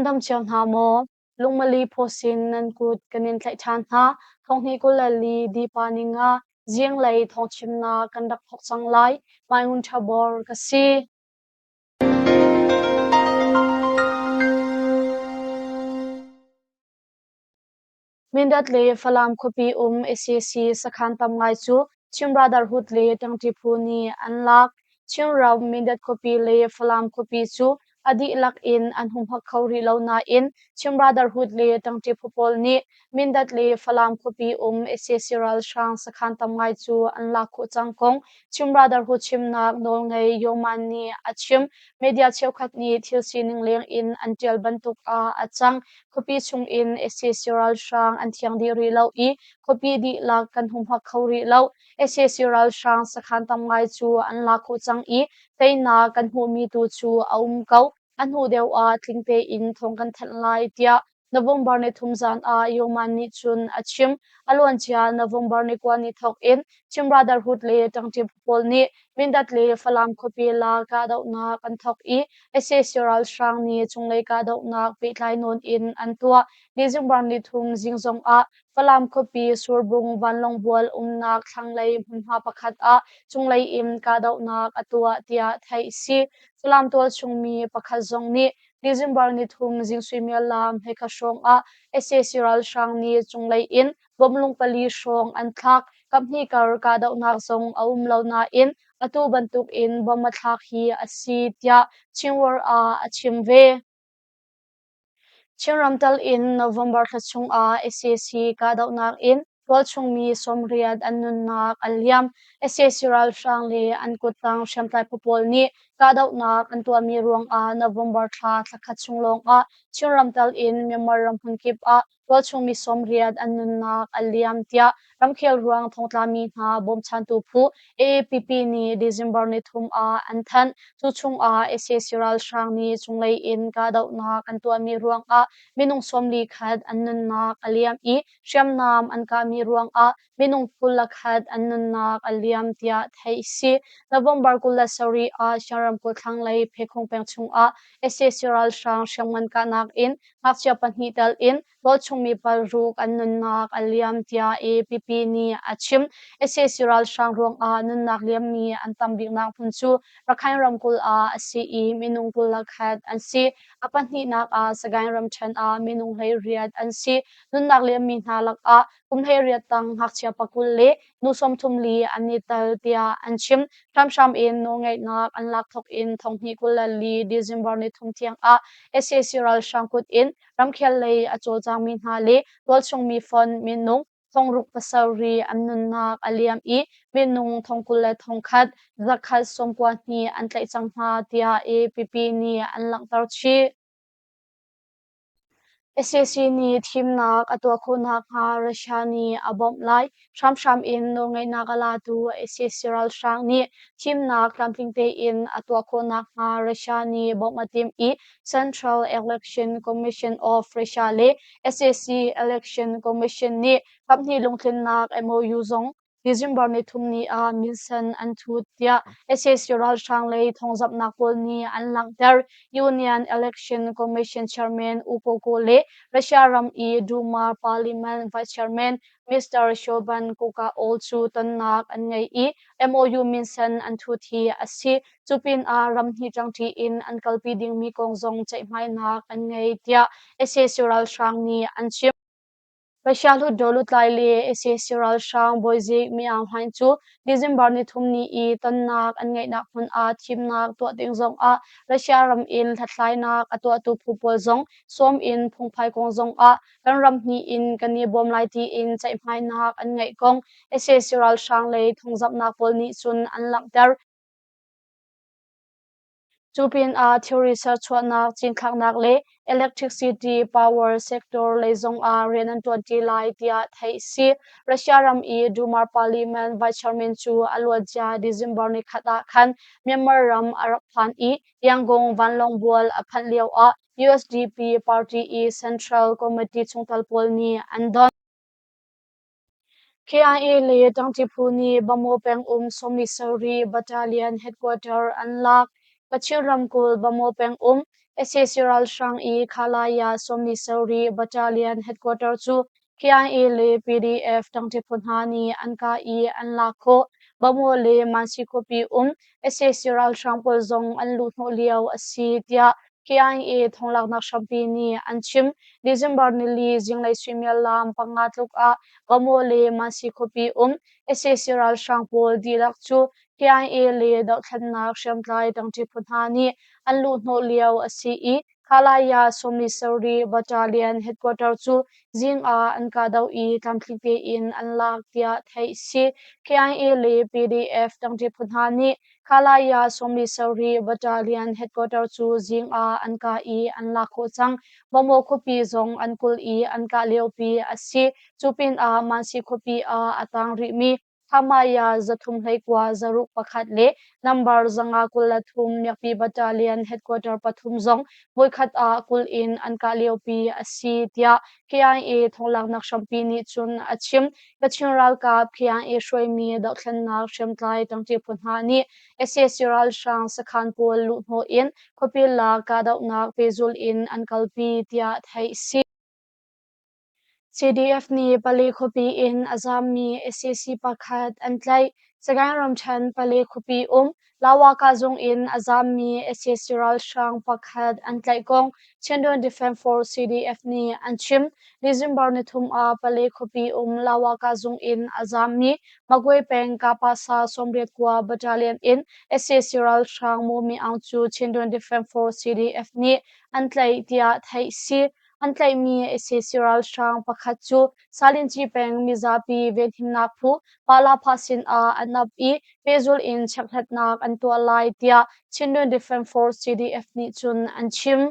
Nan dam cio hna maw? Lungmali phawsin nan kut kan in tlaih ṭhan hna. Thonghnih 24 Dipa ninga zinglei thawngchimnak kan rak thawk cang lai. Mai Ngun Ṭha Bor ka si. Mindat le Falam khuapi um sac sakhan tam ngai cu Chin Brotherhood le ṭangṭi phu nih an lak. Chinram Mindat khuapi le Falam khuapi cu a dihlak in an humhak kho rih lo nain Chin Brotherhood le ṭangṭi phu pawl nih Mindat le Falam khuapi um sac ralhrang sakhan tam ngai cu an lak khawh cang kong Chin Brotherhood chimnak nawlngei Yoman nih a chim. Media cheukhat nih thil sining leng in an ṭial bantuk ah a cang. Khuapi chungin sac ralhrang an thiang dih rih lo i khuapi dihlak kan humhak kho rih lo. Sac ralhrang sakhan tam ngai cu an lak khawh cang i teinak kan hmuhmi tu cu a um ko. A hnu deuh ah tling tein thawng kan thanh lai tiah November ni thum zan ah Yoman nih cun a chim. A luancia November ni kua ni thawk in Chin Brotherhood le ṭangṭi phu pawl nih Mindat le Falam khuapi la kahdohnak an thawk i sac ralhrang nih cunglei kahdohnak pehtlai nawn in an tuah. December ni thum zing zong ah Falam khuapi Surbung vanlawngbual umnak thlanglei hmunhma pakhat ah cunglei in kahdohnak a tuah tiah theih a si. Falam tualchung mi pakhat zong nih December ni thum zing suimilam hleikhat hrawng ah sac ralhrang nih cunglei in bomlung pali hrawng an thlak. Kaphnih kar kahdohnak zong a um lo nain atu bantuk in bom a thlak hi a si tiah Chinworld ah a chim ve. Chinram tal in November thla chungah sac kahdohnak in tualchung mi 80 an nunnak a liam. Sac ralhrang le an kuttang hriamtlai phu pawl nih kahdohnak an tuahmi ruangah November thla thlakhat chung lawngah Chinram tal in Myanmar ram hmunkip ah tualchung mi 80 an nunnak a liam tiah ramkhel ruang thongtlami hna bawmchantu phu AAPP nih December ni thum ah an thanh. Cu chungah sac ralhrang nih cunglei in kahdohnak an tuahmi ruangah minung 41 an nunnak a liam i hriamnam an kahmi ruangah minung 21 an nunnak a liam tiah theih a si. November 27 ah Shan ramkulh thlanglei Phekhung peng chungah sac ralhrang hriamngan kahnak in ngakchia pahnih tel in tualchungmi paruk an nunnak a liam tiah APP nih a chim. Sac ralhrang ruangah nunnak liammi an tam biknak hmun cu Rakhine ramkulh ah a si i minung 21 an si. A pahnihnak ah Sagaing ramṭhen ah minung 18 an si. Nunnak liammi hna lakah kum 18 tang ngakchia pakul le nu 34 an i tel tiah an chim. Hramhram in nawlngeihnak an lak thawk in thonghnih 24 December ni thum tiang ah sac ralhrang kut in ramkhel lei a cawlcangmi hna le tualchungmi fon minung thongruk pasarih an nunnak a liam i minung thongkul le thongkhat zakhat sawmkua hnih an tlaih cang hna tiah APP nih an langhter chih. Sac nih thimnak a tuah khawh nakhnga Russia nih a bawmh lai. Hramhram in nawlngeihnak a latu sac ralhrang nih thimnak tlamtling tein a tuah khawh nakhnga Russia nih bawmh a timh i Central Election Commission of Russia le sac Election Commission nih kaphnih lungtlinnak MOU zong December ni thum ni ah minsen an thut tiah sac ralhrang lei thawngzamhnak pawl nih an langhter. Union Election Commission Chairman U Ko Ko le Russia ram i Duma Parliament Vice Chairman Mr. Shoban Koka-ol cu tonnak an ngei i MOU minsen an thut hi a si. Cu pinah ram hnih ṭangṭi in an kalpi dingmi kong zong ceihmainak an ngei tiah sac ralhrang nih an chim. Russia Hlutdaw lutlai le sac ralhrang bawizik Mi Aung Hlaing cu December nithum ni i tonnak an ngeihnak hmun ah thimnak tuah ding zongah Russia ram in hlathlainak a tuahtu phu pawl zong sawm in phungphai kong zongah kan ram hnih in kan i bawm lai tiin ceihmainak an ngeih kong sac ralhrang lei thawngzamhnak pawl nih cun an langhter. Cu pinah thilri serchuahnak, cinthlaknak le electricity power sector lei zongah rian an ṭuanṭi lai tiah theih a si. Russia ram i Duma Parliament Vice Chairman cu a luancia December nikhat ah khan Myanmar ram a rak phan i Yangon vanlawngbual a phanh lioah USDP party i Central Committee chungtel pawl nih an don. KIA le ṭangṭi phu nih Bamaw pengum 17 Battalion headquarter an lak. Kachin ramkulh Bamaw pengum. Sac ralhrang i Khalaya Sawmli Battalion headquarter cu KIA le PDF ṭangṭi phu hna nih an kah i an lak khawh. Bamaw le Mansi khuapi um sac ralhrang pawl zong an luhhnawh lio a si tiah KIA thawnglaknak hrampi nih an chim. December nili zinglei suimilam 5 tluk ah Bamaw le Mansi khuapi um sac ralhrang pawl dihlak cu KIA le dohthlennak hriamtlai ṭangṭi phu hna nih an luhhnawh lio a si i Khalaya 77 Battalion headquarter cu zing ah an kahdoh i tlamtling tein an lak tiah theih a si. KIA le PDF ṭangṭi phu hna nih Khalaya 77 Battalion headquarter cu zing ah an kah i an lak khawh cang. Bamaw khuapi zong an kulh i an kah liopi a si. Cu pinah Mansi khuapi ah a tang rihmi Khamaya 329 601 le nambar 523 Miakpi Battalion headquarter pathum zong voikhat ah kulh in an kah liopi a si tiah KIA thawnglaknak hrampi nih cun a chim. Kachin ralkap KIA hruaimi dohthlennak hriamtlai ṭangṭi phu hna nih sac ralhrang sakhan pawl luhhnawh in khuapi lak kahdohnak pehzul in an kalpi tiah theih a si. CDF nih Pale khuapi in a zaammi sac pakhat an tlaih. Sagaing ramṭhen Pale khuapi um Lawaka zung in a zaammi sac ralhrang pakhat an tlaih kong Chindawn Defence Force CDF nih an chim. December 3 ah Pale khuapi um Lawaka zung in a zaammi Magwe peng Kapasa 89 Battalion in sac ralhrang Maw Mi Aung cu Chindawn Defence Force CDF nih an tlaih tiah theih a si. An tlaihmi sac ralhrang pakhat cu Salinci peng mizapi venhimnak phu Palapha sinah an ap i pehzulh in chekhlatnak an tuah lai tiah Chinlun Defence Force CDF nih cun an chim.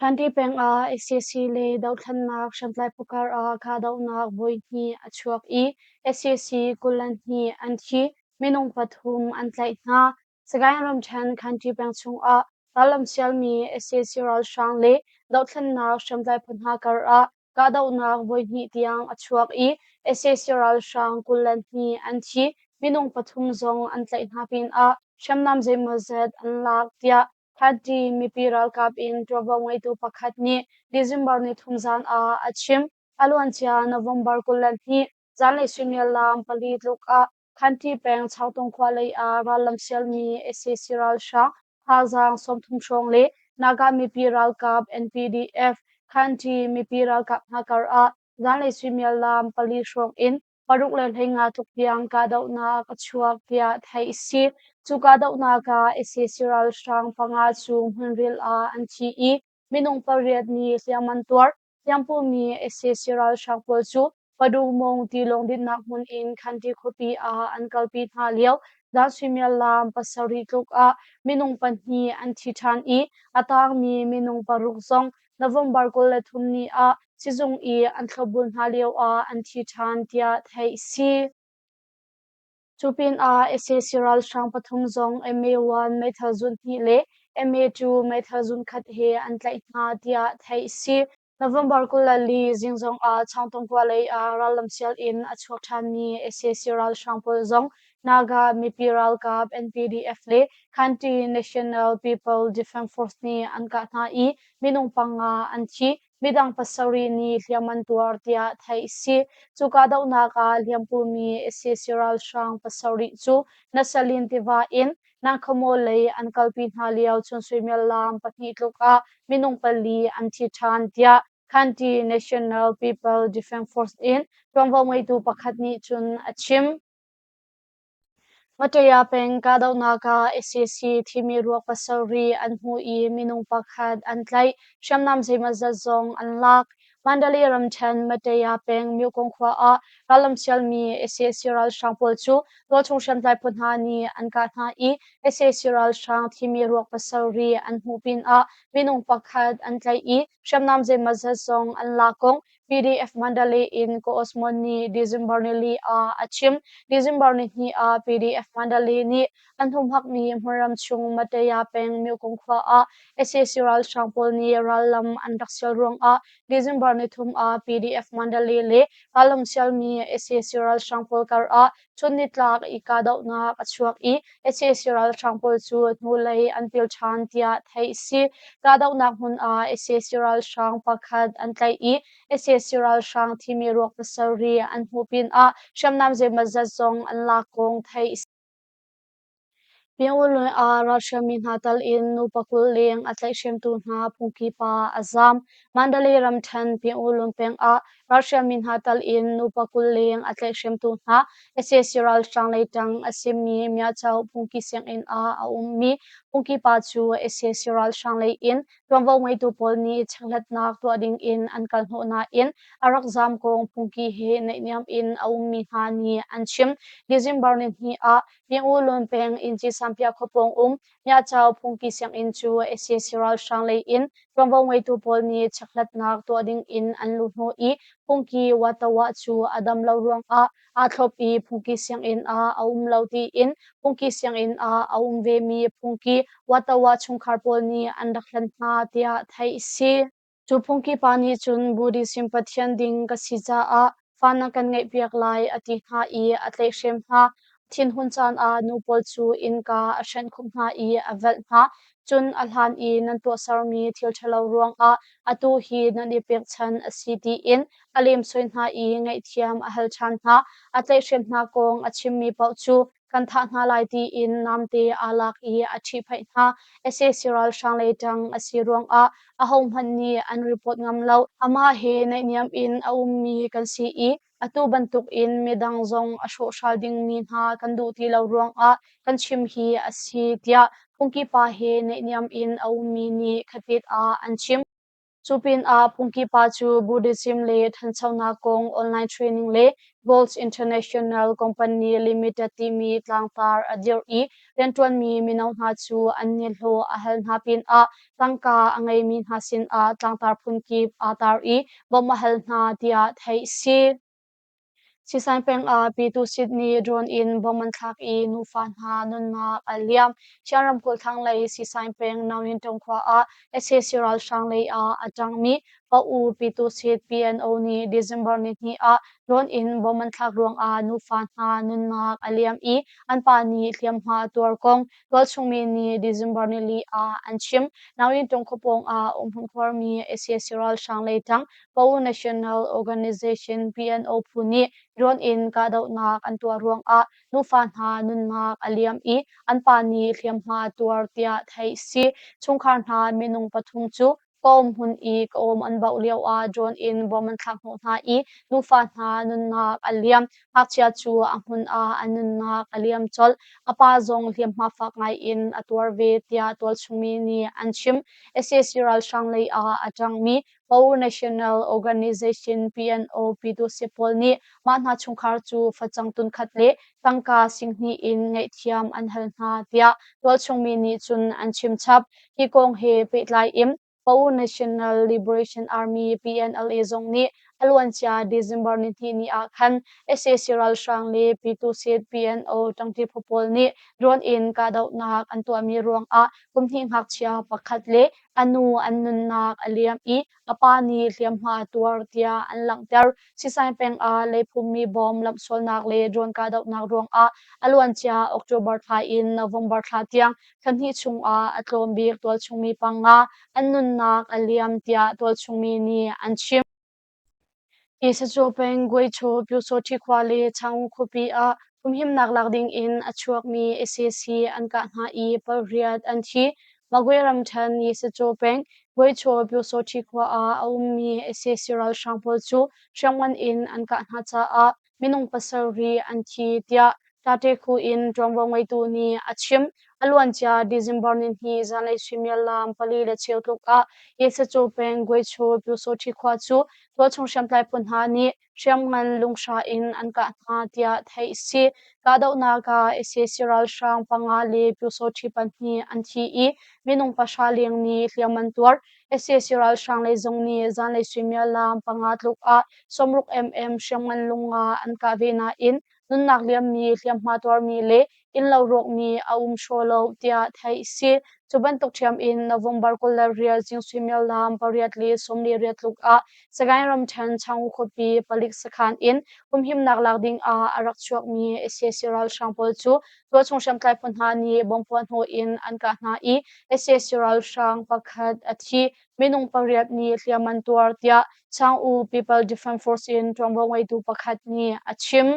Hlanti peng ah sac le dohthlennak hriamtlai phu kar ah kahdohnak voihnih a chuak i sac 22 an thi, minung pathum an tlaih hna. Sagaing ramṭhen Khanṭi peng chungah rallam sialmi sac ralhrang le dohthlennak hriamtlai phu hna kar ah kahdohnak voihnih tiang a chuak i sac ralhrang 22 an thi, minung pathum zong an tlaih hna pinah hriamnam zeimawzat an lak tiah Khanṭi mipi ralkap in ṭuanvo ngeitu pakhat nih December 3 zan ah a chim. A luancia November 22 zanlei suimilam 4 tluk ah Khanṭi peng Chautung khua lei ah rallam sialmi sac ralhrang thazaang 30 hrawng le Naga mipi ralkap NPDF Khanṭi mipi ralkap hna kar ah zanlei suimilam 4 hrawng in 6 le 15 tluk tiang kahdohnak a chuak tiah theih a si. Cu kahdohnak ah sac ralhrang panga cu hmunril ah an thi i minung pariat nih hliam an tuar. Hliampumi sac ralhrang pawl cu Padumong tilawng dinhnak hmun in Khanti khuapi ah an kalpi hna lio zan suimilam 7 tluk ah minung pahnih an thi ṭhan i a taangmi minung paruk zong November 23 ni ah sizung i an thlopbul hna lio ah an thi ṭhan tiah theih a si. Cu pinah sac ralhrang pathum zong MA-1 meithal zun hnih le MA-2 meithal zun khat he an tlaih hna tiah theih a si. November 24 zing zong ah Changtung khua lei ah rallam sial in a chuak ṭhanmi sac ralhrang pawl zong Naga mipi ralkap NPDF le Khanti National People Defence Force nih an kah hna i minung panga an thi. Midang pasarih nih hliam an tuar tiah theih a si. Cu kahdohnak ah hliampumi sac ralhrang pasarih cu Nasalin tiva in Nangkhamaw lei an kalpi hna lio chun suimilam 2 tluk ah minung pali an thi ṭhan tiah Khanti National People Defence Force in ṭuanvo ngeitu pakhat nih cun a chim. Mataya peng kahdohnak ah sac thimi ruak pasarih an hmuh i minung pakhat an tlaih. Hriamnam zeimawzat zong an lak. Mandalay ramṭhen Mataya peng Myokong khua ah rallam sialmi sac ralhrang pawl cu tualchung hriamtlai phu hna nih an kah hna i sac ralhrang thimi ruak pasarih an hmuh pinah minung pakhat an tlaih i hriamnam zeimawzat zong an lak kong. PDF Mandalay in Ko Osmond nih December nili ah a chim. December nihnih ah PDF Mandalay nih an humhakmi hmunram chung Mataya peng Myokong khua ah sac ralhrang pawl nih rallam an rak sial ruangah December nithum ah PDF Mandalay le rallam sialmi sac ralhrang pawl karah chun nitlak i kahdohnak a chuak i sac ralhrang pawl cu hnulei an pil ṭhan tiah theih a si. Kahdohnak hmun ah sac ralhrang pakhat an tlaih i sac ralhrang thimi ruak pasarih an hmuh pinah hriamnam zeimawzat zong an lak kong theih a si. Pyongyang ah ralhriammi hna tal in nu pakul leng a tlaihhremtu hna phungki pa a zaam. Mandalay ramṭhen Pyongyang peng ah ralhriammi hna tal in nu pakul leng a tlaihhremtu hna sac ralhrang lei ṭang a simi Miachoh phungki sianginn ah a ummi phungki pa cu sac ralhrang lei in ṭuanvo ngeitu pawl nih chekhlatnak tuah ding in an kal hnawh nain a rak zaam kong phungki he naihniam in a ummi hna nih an chim. December nihnih ah Pingu peng Inci Sampiah khuapawng um Myachau phungki sianginn cu sac ralhrang lei in ṭuanvo ngeitu pawl nih chekhlatnak tuah ding in an luh hnawh i phungki Watawa cu a dam lo ruangah aa thlop i phungki sianginn ah a um lo tiin phungki sianginn ah a um vemi phungki Watawa chungkhar pawl nih an rak hlen hna tiah theih a si. Cu phungki pa nih cun Buddhism pathian ding ka si caah fa na kan ngeihpiak lai a ti hna i a tlaihhrem hna. Thinhun caan ah nu pawl cu innka a hrenh khumh hna i a velh hna. Cun a hlan i nan tuahsermi thil ṭhalo ruangah atu hi nan i pekchan a si tiin a lemsoi hna i ngaihthiam a hal ṭhan hna. A tlaihhrem hna kong a chimmi paoh cu kan thah hna lai tiin namte aa lak i a ṭhihphaih hna. Sac ralhrang lei ṭang a si ruangah ahohmanh nih an report ngam lo. Amah he naihniam in a ummi kan si i atu bantukin midang zong a hrawhhral dingmi hna kan duh ti lo ruangah kan chim hi a si tiah phungki pa he naihniam in a ummi nih khatit ah an chim. Cu pinah phungki pa cu Buddhism le ṭhanchonak kong online training le Gold International Company Limited timi tlangtar a dirh i rianṭuanmi mino hna cu an nihlawh a hal hna pinah tangka a ngeimi hna sinah tlangtar phunkip aa tar i bawmh a hal hna tiah theih a si. Sisain peng ah Pyithu Sydney drone in bomb an thlak i nufa hna nunnak a liam. Chin ramkulh thlanglei Sisain peng Naungintong khua ah sac ralhrang lei ah a ṭangmi Pa-u Pyithu Sit PNO nih December nihnih ah drone in bomb an thlak ruangah nufa hna nunnak a liam i an pa nih hliamhma a tuar kong tualchung mi nih December nili ah an chim. Naungintong khua pawng ah umhmun khuarmi sac ralhrang lei ṭang Pau National Organization PNO phu nih drone in kahdohnak an tuah ruangah nufa hna nunnak a liam i an pa nih hliamhma a tuar tiah theih a si. Chungkhar hna minung pathum cu ka-um hmun i ka-um an bauh lioah drone in bom an thlak hnawh hna i nufa hna nunnak a liam. Ngakchia cu a hmun ah a nunnak a liam colh. A pa zong hliamhma fak ngai in a tuar ve tiah tualchungmi nih an chim. Sac ralhrang lei ah a ṭangmi Pau National Organization PNO Pyituhsi pawl nih mah hna chungkhar cu facang tunkhat le tangka singhnih in ngaihthiam an hal hna tiah tualchung mi nih cun an chim chap. Hi kong he pehtlai in Pau National Liberation Army PNLA zong nih a luancia December nihnih ni ah khan sac ralhrang le Pyituhsit PNO ṭangṭi phu pawl nih drone in kahdohnak an tuahmi ruangah kumhnih ngakchia pakhat le a nu an nunnak a liam i a pa nih hliamhma a tuar tiah an langhter. Sisain peng ah leiphummi bom lamhsualnak le drone kahdohnak ruangah a luancia October thla in November thla tiang thla hnih chungah a tlawm bik tualchungmi panga an nunnak a liam tiah tualchungmi nih an chim. Sacu peng Guicho Pyusawṭhi khua le Chaung khuapi ah humhimnak lak dingin a chuakmi sac an kah hna i pariat an thi. Magwe ramṭhen Sacu peng Guicho Pyusawṭhi khua ah a ummi sac ralhrang pawl cu hriamngan in an kah hna caah minung pasarih an thi tiah Tate-khu in ṭuanvo ngeitu nih a chim. A luancia December nihnih zanlei suimilam 4:15 tluk ah Yesacu peng Guichu Pyusawṭhi khua cu tualchung hriamtlai phu hna nih hriamngan lunghra in an kah hna tiah theih a si. Kahdohnak ah sac ralhrang panga le Pyusawṭhi pahnih an thi i minung pahra leng nih hliam an tuar. Sac ralhrang lei zong nih zanlei suimilam 5 tluk ah 60 mm hriamngan lunga an kah ve nain nunnak liammi, hliamhma tuarmi le innlo rawkmi a um hraw lo tiah theih a si. Cu bantuk ṭhiam in November 28 zing suimilam 8:48 tluk ah Sagaing ramṭhen Chaung khuapi palik sakhan in humhimnak lak ding ah a rak chuakmi sac ralhrang pawl cu tualchung hriamtlai phu hna nih bomb puahhnawh in an kah hna i sac ralhrang pakhat a thi. Minung pariat nih hliam an tuar tiah Chaung People Defense Force in ṭuanvo ngeitu pakhat nih a chim.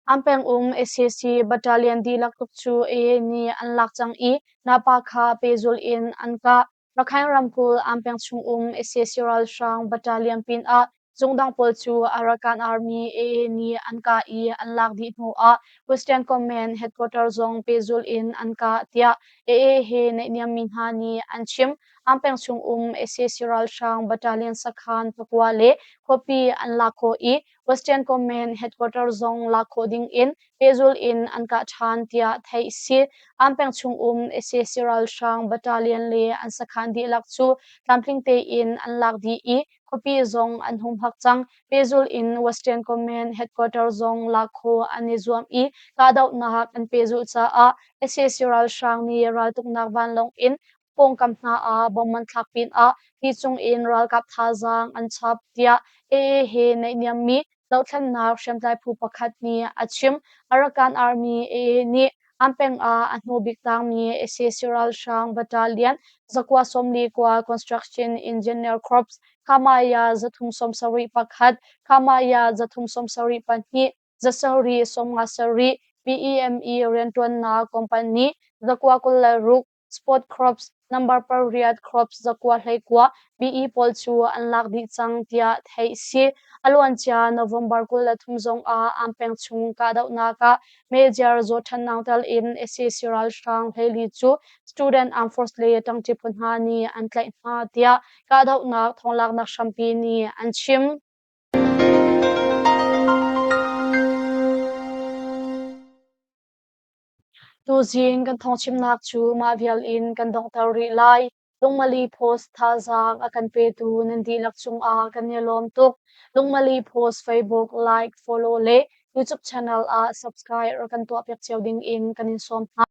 An pengum sac battalion dihlak tuk cu AA nih an lak cang i Napa kha pehzulh in an kah. Rakhine ramkulh an peng chungum sac ralhrang battalion pinah zungdang pawl cu Arakan Army AA nih an kah i an lak dih hnuah Western Command headquarter zong pehzulh in an kah tiah AA he naihniammi hna nih an chim. An peng chungum sac ralhrang battalion sakhan pakua le khuapi an lak khawh i Western Command headquarter zong lak khawh ding in pehzul in an kah ṭhan tiah theih a si. An peng chung um sac ralhrang battalion le an sakhan dihlak cu tlamtling tein an lak dih i khuapi zong an humhak cang. Pehzul in Western Command headquarter zong lak khawh an i zuam i kahdohnak an pehzulh caah sac ralhrang nih raltuknak vanlawng in pawngkam hna ah bomb an thlak pinah ti cung in ralkap thazaang an chap tiah AA he naihniammi dohthlennak hriamtlai phu pakhat nih a chim. Arakan Army AA nih an peng ah a hnu bik tangmi sac ralhrang battalion 149 Construction Engineer Corps Khamaya 371 Khamaya 372 757 PEME rianṭuannak company 926 Sport Crops, Number pariat Crops 919 BE pawl cu an lak dih cang tiah theih a si. A luancia November 23 zong ah Am peng chung kahdohnak ah Major Zaw Than Naung tel in sac ralhrang 14 cu Student Armed Force le ṭangṭi phu hna nih an tlaih hna tiah kahdohnak thawnglaknak hrampi nih an chim. Tuzing kan thawngchimnak cu mah vial in kan donghter rih lai. Lungmali Post thazaang a kan petu nan dihlak cungah kan i lawm tuk. Lungmali Post Facebook like, follow le YouTube channel ah subscribe rak kan tuahpiak cio ding in kan in sawm hna.